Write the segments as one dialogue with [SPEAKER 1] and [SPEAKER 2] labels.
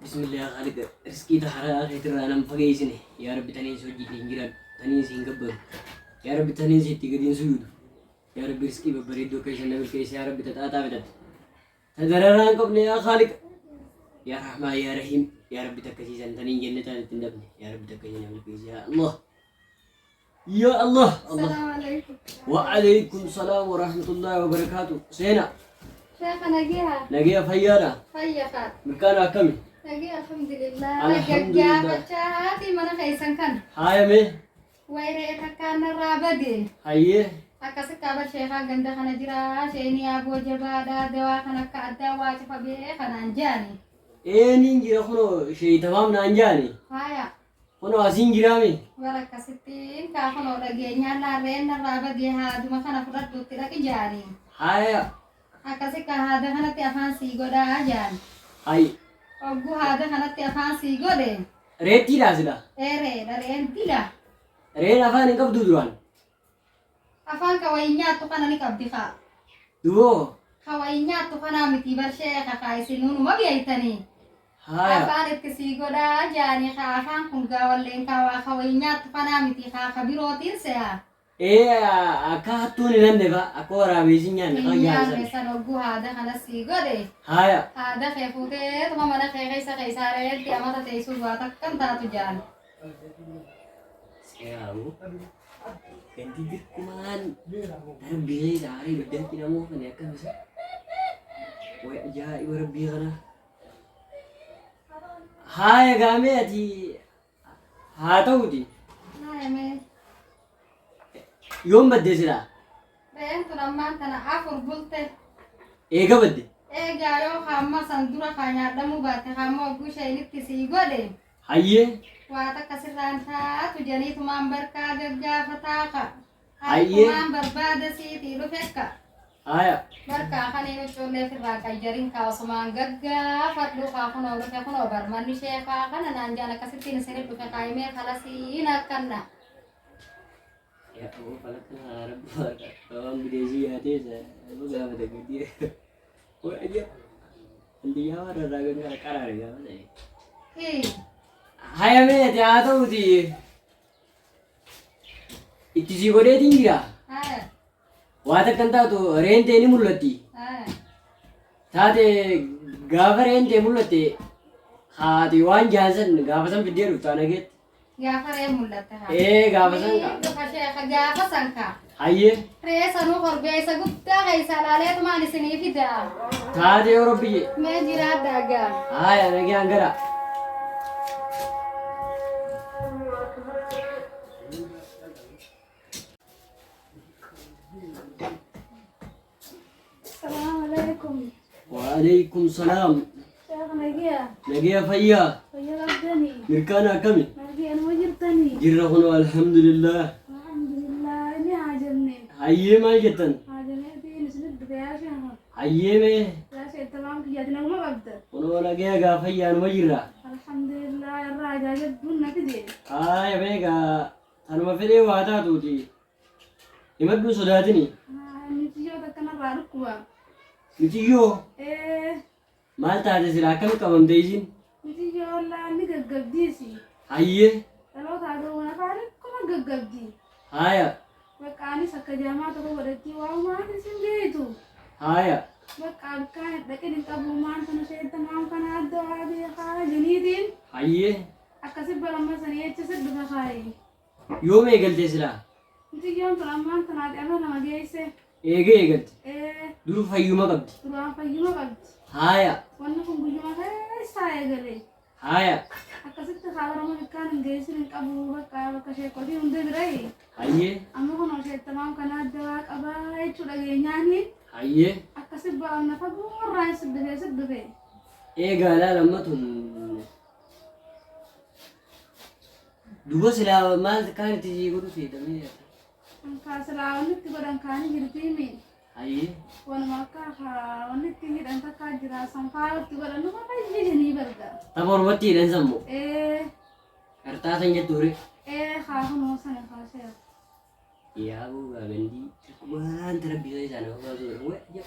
[SPEAKER 1] Bismillah yaa Khaaliqa riskii ta haraa keetirraa nan fageessine yaa Rabbi taniin si hojii hin jiraadhu taniin si hin gabbaru yaa Rabbi taniin si itti gadi hin suyuudu yaa Rabbi riskii babbareedduu akka isan na milkeessi yaa Rabbi ta xaaxaa fixatte ta dararaa hin qabne yaa Khaaliqa yaa Rahmaan yaa Rahiim yaa Rabbi takka siisan taniin jennetaan itti hin dhabne yaa Rabbi takka ishee na milkeessi yaa Allah Yaa Allah Allah
[SPEAKER 2] Salaamu alaikum.
[SPEAKER 1] Wa alaikum salaam wa rahmatullahi wa barakaatu seena
[SPEAKER 2] Sheekha nagiha.
[SPEAKER 1] nagaya fayyaadha
[SPEAKER 2] Fayya kaa.
[SPEAKER 1] Mirkaana akkami
[SPEAKER 2] Nagii alhamdulillah.
[SPEAKER 1] Alhamdulillah.
[SPEAKER 2] Gaggaafachaatii mana keessan kana.
[SPEAKER 1] Haayame
[SPEAKER 2] Wayree takkaan narraa bade.
[SPEAKER 1] hayyee
[SPEAKER 2] Akkasi qaaba sheekaa ganda kana jira. Sheeni yaaboo jabaadha. Dawaa kan akka addaa waa cufa bee kanaan jaani.
[SPEAKER 1] Eeniin jira kunoo sheeytamaam naan jaani
[SPEAKER 2] Haaya.
[SPEAKER 1] Kunoo asiin jiraami.
[SPEAKER 2] Bar akkasittiin kaa kunoo dhageenyaan laarreen narraa badee haaduma kana fudhadhuutti dhaqi jaani.
[SPEAKER 1] Haaya.
[SPEAKER 2] Akkasi kaa haada kanatti afaan sii godhaa jaan.
[SPEAKER 1] Hay.
[SPEAKER 2] Ogguu haada kanatti afaan sii godhe.
[SPEAKER 1] Reettiidhaa sila.
[SPEAKER 2] Ereedha re'een dila.
[SPEAKER 1] Re'een afaan hin qabduu duraan.
[SPEAKER 2] Afaan ka wayi nyaattu kana ni qabdi kaa.
[SPEAKER 1] Duboo.
[SPEAKER 2] Ka wayi nyaattu kanaa miti bar sheekha kaa isin numa beeytanii.
[SPEAKER 1] Haaya.
[SPEAKER 2] Afaan itti sii godhaa jaanii kaa afaan kun gaa walleen kaa waa ka wayi nyaattu kanaa miti kaa ka birootiin se'a.
[SPEAKER 1] Ee akka hattuun hin hanne fa akka waraabessi hin nyaanne fa
[SPEAKER 2] Hin
[SPEAKER 1] jaan
[SPEAKER 2] nyaanne
[SPEAKER 1] san.
[SPEAKER 2] san ogguu haada kana sii godhe.
[SPEAKER 1] Haaya.
[SPEAKER 2] Haada kee fuutee tuma mana kee keessa keessaa re'eetti amata teessuus waa takka hin taatu jaan.
[SPEAKER 1] Seeraamu. Ganti dirqumaan rabbii keessa aarii ibiddatti nama oofane akkam isa. Way ajaa'iba rabbii kana. Haaya gaamee ati haa ta'uti.
[SPEAKER 2] Haaya mee.
[SPEAKER 1] Yoom badde silaa?
[SPEAKER 2] Re'een tun ammaan tana afur bulte.
[SPEAKER 1] Eega badde.
[SPEAKER 2] Eegaa yoo kaamma san dura kaa nyaadhamuu baatte kaamma hogguu isheenitti sii godhe.
[SPEAKER 1] Hayyee.
[SPEAKER 2] Waa takka sirraan taatu janiitumaan barkaa gaggaafataa ka.
[SPEAKER 1] Hayyee.
[SPEAKER 2] Harkumaan barbaada siitii dhufekka.
[SPEAKER 1] Haya.
[SPEAKER 2] Barkaa kaniin huccuullee firraa qayyarin kaa osumaan gaggaafadhu kaa kunoo dhufe kunoo bar manni sheekaa kana naan jaan akkasittiin isinit dhufe kaayimee kalasiin akkanna.
[SPEAKER 1] Yaa aboo falakka rabbi waaqa waan bineensii nyaatee isa nama gaafata gadi. Way ajab. Andiyyaa warra irraa gangaa qaraare gaafa ta'e.
[SPEAKER 2] Hii.
[SPEAKER 1] Haya mee ati haa ta'uti. Itti sii godheetiin jira.
[SPEAKER 2] Haya.
[SPEAKER 1] Waa takka hin taatu re'een ta'e ni mul'atti.
[SPEAKER 2] Haya.
[SPEAKER 1] Taate gaafa re'een ta'e mul'atte haati waan jaansan gaafa san fiddee dhuftaa nageetti.
[SPEAKER 2] Gaafa re'ee mul'atte haa.
[SPEAKER 1] Ee gaafa san kaa.
[SPEAKER 2] Dhufa sheekha gaafa san kaa.
[SPEAKER 1] Hayyee
[SPEAKER 2] Re'ee sanuu korbeessa guddaa keessaa laaleetumaan isinii fida.
[SPEAKER 1] Taate yoo rabbi jee.
[SPEAKER 2] Mee jiraadhaa gaa.
[SPEAKER 1] Haaya nagaan gara.
[SPEAKER 3] Salaamu alaikum.
[SPEAKER 1] Waalaikum salaam.
[SPEAKER 3] Sheekh nagiya.
[SPEAKER 1] Nagiya fayyaa.
[SPEAKER 3] Fayya qabdanii.
[SPEAKER 1] Mirkaana akkami?
[SPEAKER 3] Nagiya numa jirtanii.
[SPEAKER 1] Jirra kunoo alhamdulillah.
[SPEAKER 3] Alhamdulillah inni haajamne.
[SPEAKER 1] Hayyee maal jettan?
[SPEAKER 3] Haajameetiin isinit dhufe yaa sheekha.
[SPEAKER 1] Hayyee mee
[SPEAKER 3] Yaa sheekh tamaam kiyyaati naguma qabda.
[SPEAKER 1] kunoo nagiya gaa fayyaa numa jirra.
[SPEAKER 3] Alhamdulillah irraa ajaajabduun na fide.
[SPEAKER 1] Haaya mee gaa tanuma fedhee waa taatuuti. Himadhuu sodaatini.
[SPEAKER 3] Miciyyoo takka narraa dhukkuba.
[SPEAKER 1] Miciyyoo
[SPEAKER 3] Ee
[SPEAKER 1] maal taate sila akkam qabamte isiin?
[SPEAKER 3] miciyyoo ollaa ni gaggabdiisi.
[SPEAKER 1] Hayyee
[SPEAKER 3] Dhaloota gawwan afaan akkuma gaggabdi.
[SPEAKER 1] haaya
[SPEAKER 3] Bakka anis akka jaamaa tokko godhatti waa maan isin beektu.
[SPEAKER 1] haaya
[SPEAKER 3] Bakka akkaan hin dhaqin hin qabu maan tana sheetta maan kana adda waa beekaa jeniitiin
[SPEAKER 1] hayyee
[SPEAKER 3] akkasi baramma sanii jecha si dhufe kaayi.
[SPEAKER 1] Yoom eegalte silaa?
[SPEAKER 3] Mucayyoon tun ammaan tanaati amma nama geesse.
[SPEAKER 1] Eega eegalte.
[SPEAKER 3] Ee
[SPEAKER 1] Dur fayyuma qabdi.
[SPEAKER 3] Duraan fayyuma qabdi.
[SPEAKER 1] Haaya.
[SPEAKER 3] Wanni kun guyyuma keessaa eegale.
[SPEAKER 1] Haaya.
[SPEAKER 3] Akkasitti kaa bara bikkaan hin geessin hin qabu bakka bakka sheekotii hunda birayi.
[SPEAKER 1] Hayyee.
[SPEAKER 3] Amma kun sheettamaam kana adda waa qabaa jechuu dhageenyaani.
[SPEAKER 1] Hayyee.
[SPEAKER 3] Akkasi baramna fagoo irraa si dhufe si dhufe.
[SPEAKER 1] Eegaa laal amma tun Duba silaa maal kaan itti sii godhu feetamee
[SPEAKER 3] Kaa silaa wanni itti godhan kaanii jirtiimi.
[SPEAKER 1] Hayyee.
[SPEAKER 3] Wanuma akka kaa wanni itti hidhan takkaa jira san faa itti godhan nufa fayyadanii barga.
[SPEAKER 1] Tapha ormatti hidhan sammoo.
[SPEAKER 3] Ee
[SPEAKER 1] Qarxaa san jettu ture.
[SPEAKER 3] Ee kaa kunoo sana kaa seera.
[SPEAKER 1] Yaa boo gandii wanta rabbi isaa nama baasuu dha.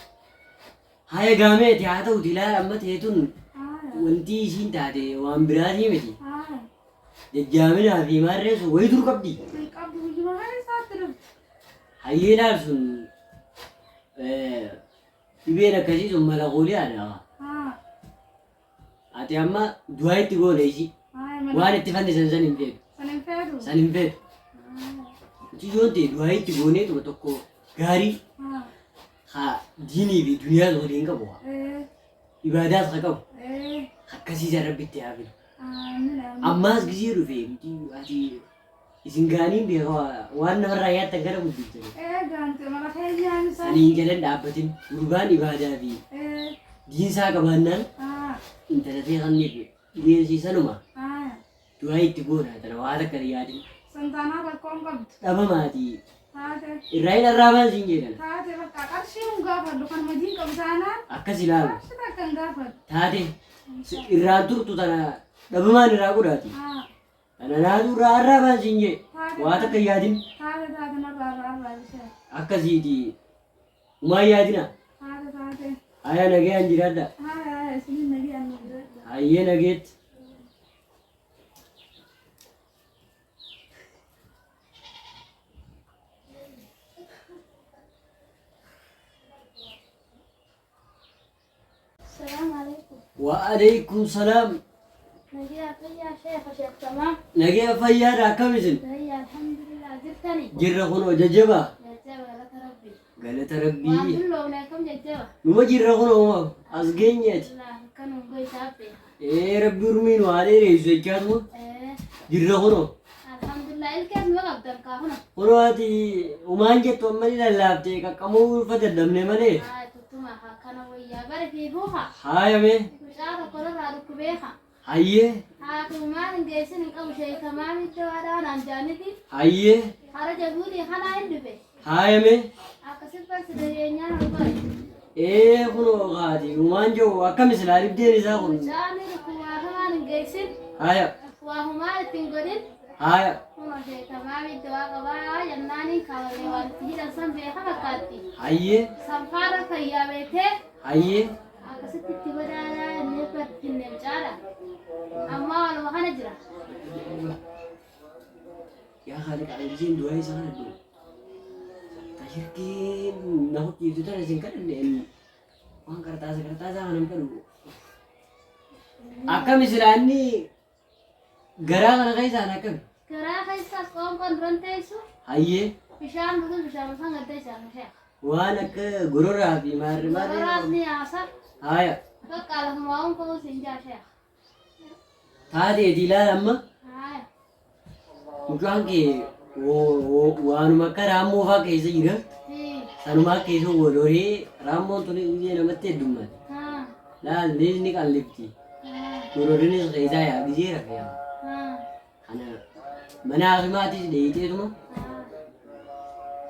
[SPEAKER 1] Haya gaameeti haa ta'uti ilaala amma teetun
[SPEAKER 3] Haaya.
[SPEAKER 1] Wanti isiin taate waan biraatii miti.
[SPEAKER 3] Haa.
[SPEAKER 1] Jajjaaminaa fi maarree sun wayii dur qabdi.
[SPEAKER 3] Hin qabdu guyyuma kana isaatti dhufte.
[SPEAKER 1] Hayyee laal sun dhibeen akkasii sun mala kooliyaadha.
[SPEAKER 3] Haa.
[SPEAKER 1] Ati amma du'aa itti goone isii.
[SPEAKER 3] Haa mala.
[SPEAKER 1] Waan itti fannisan san hin feetu.
[SPEAKER 3] San hin feetu.
[SPEAKER 1] San hin feetu. Mucayyoon ta'e du'aa itti goonee tuma tokko gaarii
[SPEAKER 3] Haa.
[SPEAKER 1] haa diinii fi duniyaas waliin qabu.
[SPEAKER 3] Ee.
[SPEAKER 1] Ibaadaas haa qabu.
[SPEAKER 3] Ee.
[SPEAKER 1] Akkasiisa rabbi itti haa fidu.
[SPEAKER 3] Amiin amiin.
[SPEAKER 1] Ammaas gizee dhufe miti ati isin gaaniin beeka waan namarraa yaattan kana guddiftani.
[SPEAKER 3] Ee gaante mala keenyaan isaa.
[SPEAKER 1] Saniin jalan dhaabbatin gurbaan ibaadaa fi
[SPEAKER 3] Ee.
[SPEAKER 1] diinsaa qabaannaan
[SPEAKER 3] Haa.
[SPEAKER 1] intala ta'e kanniif dhibeen sii sanuma
[SPEAKER 3] Haa.
[SPEAKER 1] du'aa itti goona tana waa takka hin yaadin.
[SPEAKER 3] Santaanaa rakkoon qabdu.
[SPEAKER 1] Dhabamaatii
[SPEAKER 3] Taate.
[SPEAKER 1] irraa hin arraabaan siin jedhan.
[SPEAKER 3] Taate bakka qarshii hin gaafadhu kan hojiin qabu taanaan
[SPEAKER 1] Akkas ilaalu.
[SPEAKER 3] qarshii takka hin gaafadhu.
[SPEAKER 1] Taate irraan turtu tana dhabamaan irraa godhaati.
[SPEAKER 3] Haa.
[SPEAKER 1] Tana naatu irraa arraabaan siin jedhe.
[SPEAKER 3] Taate.
[SPEAKER 1] Waa takka hin yaadin.
[SPEAKER 3] Taate taate narraa irraa irraa ishee.
[SPEAKER 1] Akkasiiti. Umaa hin yaadina.
[SPEAKER 3] Taate taate.
[SPEAKER 1] Haya nagayaan jiraadha.
[SPEAKER 3] Haa haa isiniin nagee annu jiraadha.
[SPEAKER 1] Hayyee nageetti.
[SPEAKER 4] السلام عليكم.
[SPEAKER 1] Wa'aleekum salaam.
[SPEAKER 4] نجي فيا شيخ شيخ تمام.
[SPEAKER 1] Nagaya fayyaadha akkam isin?
[SPEAKER 4] هيا الحمد لله جبتني.
[SPEAKER 1] Jirra kunoo jajjabaa.
[SPEAKER 4] يا جبل لك ربي.
[SPEAKER 1] Galata rabbii.
[SPEAKER 4] وعبد الله وناكم يا جبل.
[SPEAKER 1] Numa jirra kunoo as geenyeeti.
[SPEAKER 4] الله كانوا قوي تابي.
[SPEAKER 1] Ee rabbi urmiin waa dheereessu jechaatuma.
[SPEAKER 4] ايه
[SPEAKER 1] Jirra kunoo.
[SPEAKER 4] الحمد لله الكاس ما قدر كاهنا.
[SPEAKER 1] Kunoo ati umaan jettu amma ni lallaaftee qaqqamuu ulfa dadhabne malee.
[SPEAKER 4] هاي تتما كانوا ويا بري في بوها.
[SPEAKER 1] Haayame.
[SPEAKER 4] مش عارفة كل رادك بيها.
[SPEAKER 1] Hayyee.
[SPEAKER 4] حاكم ما نجيسن أو شيء تمام الدوار أنا جانتي.
[SPEAKER 1] Hayyee.
[SPEAKER 4] خرج بودي خنا عندي.
[SPEAKER 1] Haayame.
[SPEAKER 4] أكسب بس دنيا نقول.
[SPEAKER 1] Ee kunoo kaati umaan jiru akkam isilaa dhibdeen isaa kun.
[SPEAKER 4] Mucaan rukumaa hin geessin,
[SPEAKER 1] Haaya.
[SPEAKER 4] waa humaa ittiin godhin,
[SPEAKER 1] Haaya.
[SPEAKER 4] kun sheekamaa miti waa qabaa jennaaniin kaawwamee waan itti hidhan san beeka fakkaatti.
[SPEAKER 1] Hayyee.
[SPEAKER 4] Sanfaara fayyaa beekee
[SPEAKER 1] Hayyee.
[SPEAKER 4] akkasitti itti godhaadhaa inni finne mucaadha. Ammaa waluma kana jira.
[SPEAKER 1] Yaa Khaaliq Alisiin du'aa isaa kana dhufu. Tashirkiin na hojjetu tana isin kadhanne waan qarxaasa qarxaasa kana hin fedhu. Akkam isilaa inni garaa kana keessaan akkam?
[SPEAKER 4] Garaa keessaas qoonqoon duran teessu
[SPEAKER 1] Hayyee.
[SPEAKER 4] bishaan dhugus bishaan isaan gadda isaan sheeka.
[SPEAKER 1] Waan akka gororaa fi maarri
[SPEAKER 4] Gororaas
[SPEAKER 1] maarri.
[SPEAKER 4] ni yaasa.
[SPEAKER 1] Haaya.
[SPEAKER 4] Bakka lafuma waan qabuus hin jaa sheeka.
[SPEAKER 1] Taateeti ilaala amma
[SPEAKER 4] Haaya.
[SPEAKER 1] mucaan kee waanuma akka raammoo fa'aa keessa jira. Sanumaa keessa wal horee raammoon tuni guyyaa namatti heddummaate.
[SPEAKER 4] Haa.
[SPEAKER 1] Laal ni qallifti.
[SPEAKER 4] Haa.
[SPEAKER 1] Gororinis keessaa yaa gizee rafe yaa.
[SPEAKER 4] Haa.
[SPEAKER 1] Kana mana haakimaatis dheeyiteetuma
[SPEAKER 4] Haa.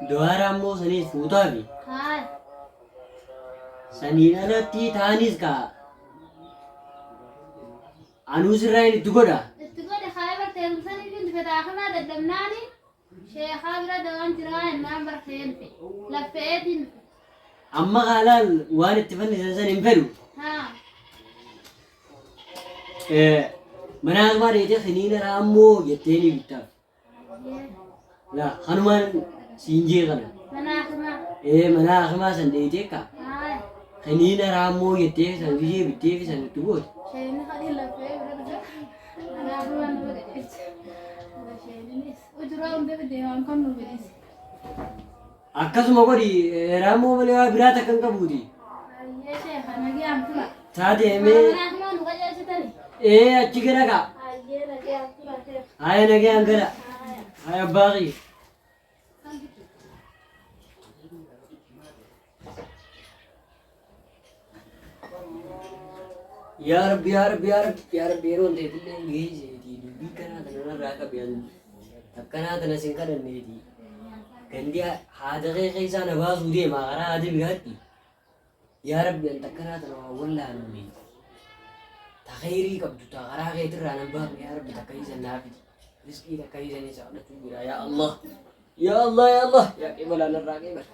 [SPEAKER 1] dawaa raammoo saniis fuutaa fi
[SPEAKER 4] Haaya.
[SPEAKER 1] saniin alatti taanis kaa anuus irraa hin itti godha.
[SPEAKER 4] Itti godhe kaayee barteessanii fi fedhaa dadhabnaani sheekaa bira dawaan jiraa jennaan barteenfe laffeetiin
[SPEAKER 1] Amma haalaan waan itti fannisan san hin fedhu.
[SPEAKER 4] haa
[SPEAKER 1] Mana hakimaa dheeyitee kiniina raammoo jettee ni bittaaf. Laa kanumaan siin jee kana.
[SPEAKER 4] Manaa himaa.
[SPEAKER 1] Ee mana hakimaa san dheeyitee kaa
[SPEAKER 4] Haaya.
[SPEAKER 1] kiniina raammoo jettee san gizee bittee fi san itti goote.
[SPEAKER 4] Sheeni kadii laffee bira dhufe manaa himaa nama qajeelcha. Sheeninis
[SPEAKER 3] Ujuraa hunda deemaan kan nu bilise.
[SPEAKER 1] Akkasuma godhi raammoo malee waa biraa takka hin qabuuti.
[SPEAKER 4] Hayyee sheeka nagee tura.
[SPEAKER 1] Taatee mee
[SPEAKER 4] Manaa himaa nu qajeelchitani.
[SPEAKER 1] ee achi gara kaa.
[SPEAKER 4] Hayyee nagee tura sheeka.
[SPEAKER 1] Haya nagayaan gara.
[SPEAKER 4] Haaya.
[SPEAKER 1] Haya baaqii. Yaa Rabbi yaa Rabbi yaa Rabbi yaa Rabbi yeroo ta'e geesseeti dubbii kanaa tana narraa qabi akkanaa tana sin kadhanneeti. Gandi haadha kee keessaa na baasuu deema karaa haadha biraatti. Yaa Rabbi anta akkanaa tana waa wallaalume. Ta khayrii qabdu ta karaa keetirraa nan baafne yaa Rabbi takka isan naafiti. Rizqii takka isan isa kadhachuu jira yaa Allah. Yaa Allah yaa Allah yaa qibala narraa qibala.